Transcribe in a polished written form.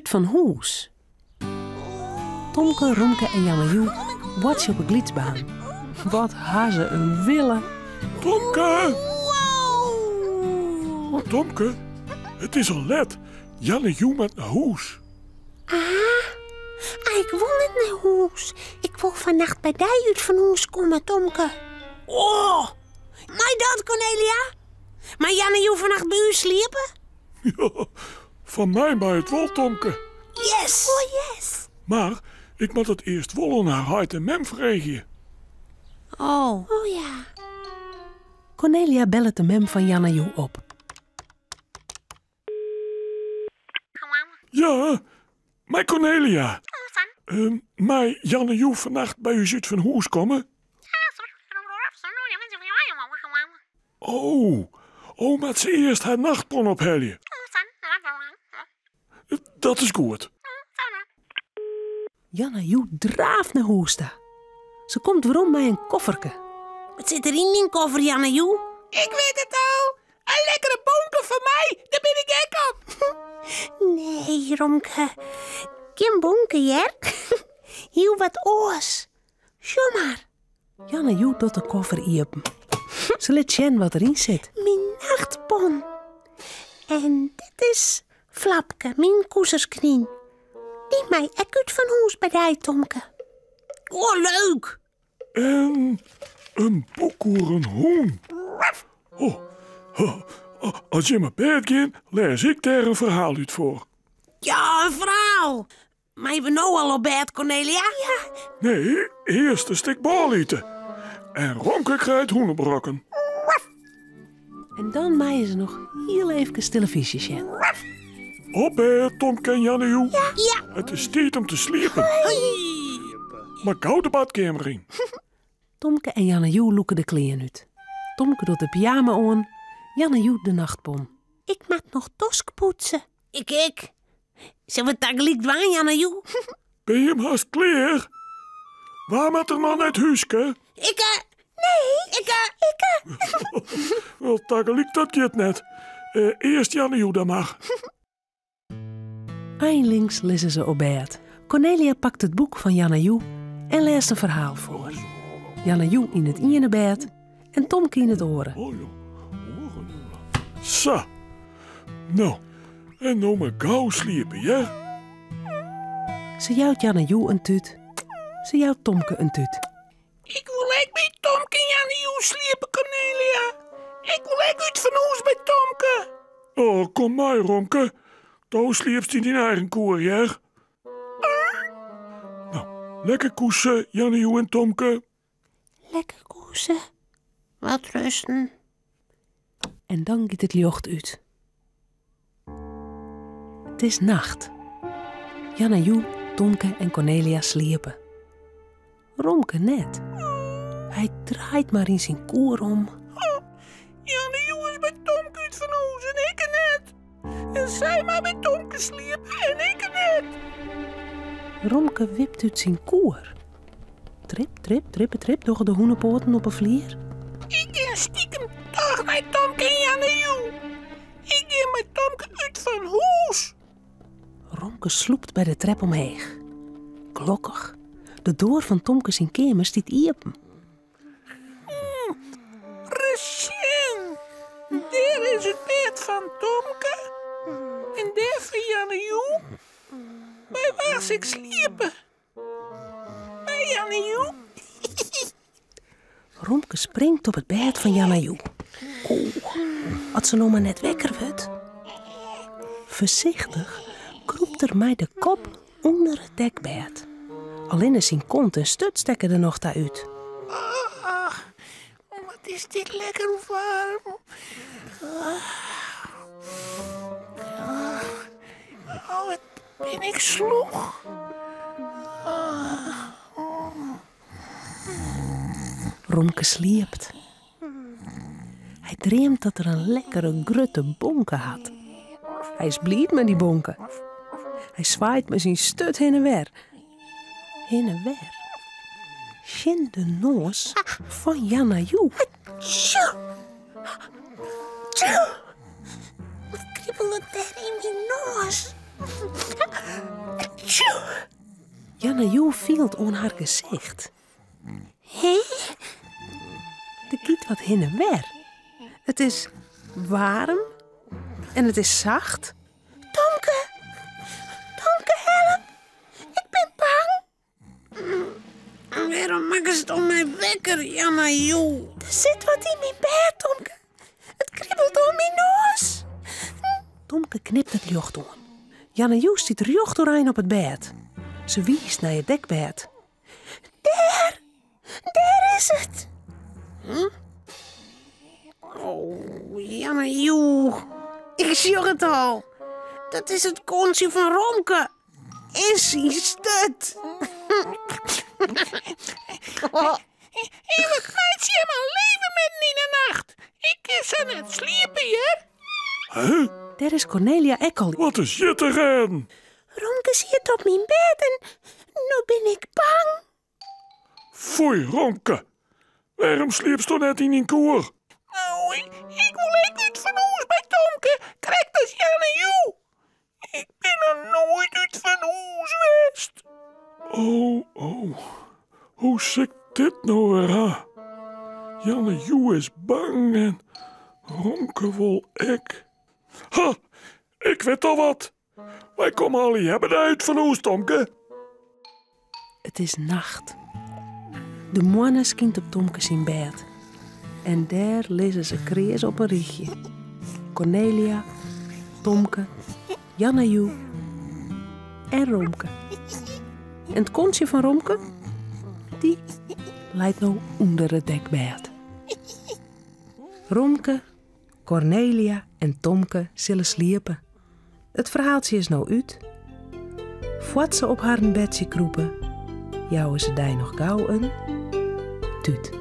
Út fan hûs. Tomke, Romke en Jannejoe boartsje op 'e glydsbaan. Wat ha se in wille! Tomke! Tomke, it is al let. Jannejoe moat nei hûs. Ah, ik wol net nei hûs. Ik wol fannacht by dy út fan hûs komme, Tomke. Oh, mei dat, Cornelia? Mei Jannejoe fannacht by ús sliepe? Ja, fan my mei it wol, Tomke. Yes! Oh, yes! Mar ik moat it earst wol oan har heit en mem freegje. Oh. Oh ja. Cornelia bellet de mem fan Jannejoe op. Ja, mei Cornelia. Mei Jannejoe fannacht by ús út fan hûs komme? Oh, oh, moat se earst har nachtpon ophelje? Dat is goed. Jannejoe draaft nei hûs ta. Se komt werom mei in kofferke. Wat sit der yn dyn koffer, Jannejoe? Ik wit it al! In lekkere bonke foar my, dêr bin ik gek op. Nee, Romke. Gjin bonke, hear. Hiel wat oars. Sjoch mar. Jannejoe docht de koffer iepen. Se lit sjen wat deryn sit. Myn nachtpon. En dit is Flapke, myn koesersknyn. Dy mei ek út fan hûs by dy, Tomke. O, leuk! En in boek oer in hûn. Oh, as jimme op bêd gean, lês ik dêr in ferhaal út foar. Ja, in ferhaal! Meie we no al op bêd, Cornelia? Ja. Nee, earst in stik bôle ite. En Romke krijt hûnebrokken. En dan meie se noch hiel eefkes telefyzje sjen. Op bêd, Tomke en Jannejoe. Ja. Ja. It is tiid om te sliepen. Mar gau de badkeamer yn. Tomke en Jannejoe lûke de klean út. Tomke docht de pyjama oan, Jannejoe de nachtpon. Ik moat noch toskpoetse. Ik ek. Sille we it tagelyk dwaan, Jannejoe? Binne jim hast klear? Wa moat der noch nei it húske? Ikke! Nee! Ikke! Ikke! Wel, tagelyk dat giet net. Earst Jannejoe dan mar. Einlings lizze se op bêd. Cornelia pakt it boek fan Jannejoe en lêst in ferhaal foar. Jannejoe yn it iene bêd en Tomke yn it oare. Sa. No, en no mar gau sliepe, hear. Se jout Jannejoe in tút. Se jout Tomke in tút. Ik wol ek by Tomke en Jannejoe sliepe, Cornelia. Ik wol ek út fan hûs by Tomke. Oh, kom mei, Romke. Do sliepst yn dyn eigen koer, hear. No, lekker koese, Jannejoe en Tomke. Lekker koese. Welterusten. En dan giet it ljocht út. It is nacht. Jannejoe, Tomke en Cornelia sliepe. Romke net. Hy draait mar yn syn koer om. Oh, Jannejoe is by Tomke út fan hûs en ikke net. En sy mei by Tomke sliepe en ikke net. Romke wipt út syn koer. Trip, trip, trippe, trip dogge de hûnepoaten op 'e flier. Ik gean stikem toch nei Tomke en Jannejoe. Ik gean mei Tomke út fan hûs. Romke slûpt by de trep omheech. Gelokkich, de doar fan Tomke syn keamer stiet iepen. Ris sjen, dêr is it bêd fan Tomke en dêr fan Jannejoe. By wa sil ik sliepe? By Jannejoe. Romke springt op it bêd fan Jannejoe. O, as se no mar net wekker wurdt. Foarsichtich krûpt er mei de kop ûnder it dekbêd. Allinne syn kont en sturt stekke der noch ta út. Ah, wat is dit lekker waarm. Oh, wat bin ik slûch. Romke sliept. Hy dreamt dat er in lekkere grutte bonke hat. Hy is bliid mei dy bonke. Hy swaait mei syn sturt hinne en wer. Hinne en wer. Tsjin de noas fan Jannejoe. Tsjoe! Tsjoe! Wat kribelet dêr yn myn noas? Janne Joe fielt oan har gesicht. Hé? Der giet wat hinne en wer. It is waarm en it is sacht. Tomke! Tomke, help! Ik bin bang. Wêrom makkest om my wekker, Janne Joe? Der sit wat yn myn bêd, Tomke. It kribbelt oan myn noas. Tomke knipt it ljocht oan. Janne Joe stiet rjocht oerein op it bêd. Se wiist nei it dekbêd. Dêr! Dêr is it! Hm? Oh, Janne Joe. Ik sjoch it al. Dat is it kontsje fan Romke. En syn sturt. Hé, wat meitsje jim in leven midden yn 'e nacht? Ik kin sa net sliepe, hear. Hè? Dêr is Cornelia ek al. Wat is hjir te rêden? Romke siet op myn bêd en no bin ik bang. Foei, Romke. Wêrom sliepsto net yn dyn koer? No, ik wol ek út fan hûs by Tomke, krekt as Janne Joe. Ik bin noch noait út fan hûs west. Oh, oh. Hoe sil ik dit no wer ha? Janne Joe is bang en Romke wol ek. Ha, ik wit al wat. Wy komme allegear by dy út fan hûs, Tomke. It is nacht. De moanne skynt op Tomke syn bêd. En dêr lizze se kreas op in rychje. Cornelia, Tomke, Janne Joe en Romke. En it kontsje fan Romke? Dy leit no ûnder it dekbêd. Romke, Cornelia en Tomke sille sliepe. It ferhaaltsje is no út. Foar't se op harren bedsje krûpe, jouwe se dy noch gau in tút.